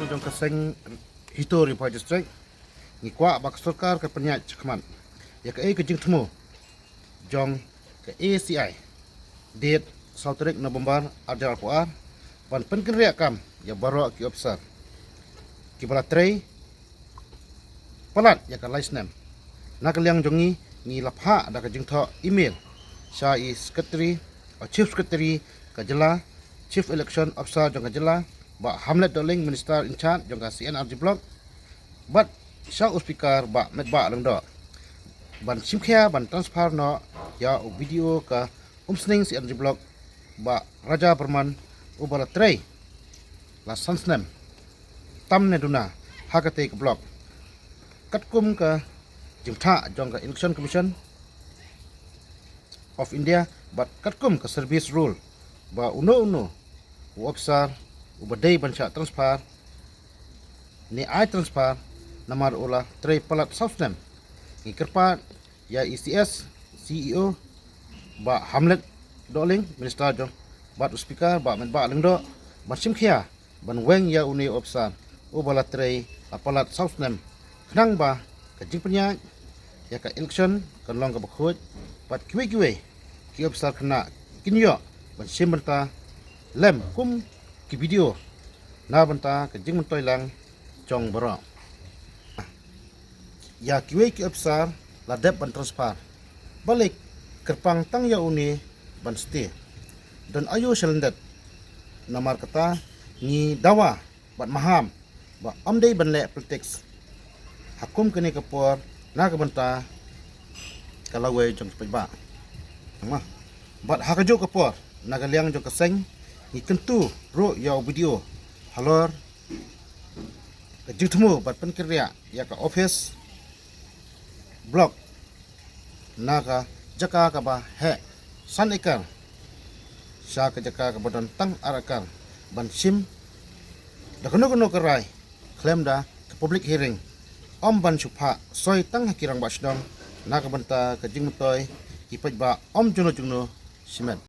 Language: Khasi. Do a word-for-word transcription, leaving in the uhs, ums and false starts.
Jong ka seng HITO Ri Bhoi District, ngi kwah ba ka sorkar ka pynïaid shakhmat ïa kaei ka jingthmu jong ka ACI, date saw tarik November ar hajar arphew ar, ban pynkynriah kam ïa baroh ki ophisar kiba la trei palat ïa ka lai snem. Na ka liang jong ngi, ngi la phah da ka jingthoh email sha i Secretary, Chief Secretary ka jylla, Chief Election Officer jong ka jylla, Bah Hamlet Dohling, Minister in charge jong ka C&RD Block, bad sha u Speaker Bah Metbah Lyngdoh, ban shimkhia ban transfer noh ïa u BDO ka Umsning C&RD Block, Bah Raja Barman, uba la trei la san snem tam ne duna ha katei ka block, katkum ka jingthoh jong ka Election Commission of India bad katkum ka service rule, ba uno uno u ophisar uba dei ban shah transfer ne ai transfer namar u la trei palat saw snem. Ngi kyrpad ïa i CS, CEO, Bah Hamlet Dohling, Minister jong, bad u Speaker Bah Metbah Lyngdoh, ban shimkhia ban weng ïa une u ophisar uba la trei la palat saw snem, khnang ba ka jingpynïaid ïa ka election kan long kaba khuid, bad kiwei kiwei ki ophisar khynnah kin ïoh ban shim bynta lem kum ki BDO na bynta ka jingmyntoi lang jong baroh. Ïa kiwei ki ophisar la dep ban transfer, balei kyrpang tang ïa une ban stay? Don aïu shalyndet? Namar kata ngi dawa bad maham ba ym dei ban leh politics ha kum kane ka por na ka bynta ka lawei jong ki paidbah. Bad ha kajuh ka por, na ka liang jong ka seng, ngi kyntu ruh ïa u BDO halor ka jingthmu ban pynkynriah ïa ka office block na ka jaka kaba heh san ekar sha ka jaka kaba don tang ar ekar, ban shim da kano kano ka rai khlem da ka public hearing, ym ban shu phah soi tang ha ki rangbah shnong na ka bynta ka jingmyntoi ki paidbah, ym jongno jongno shimet.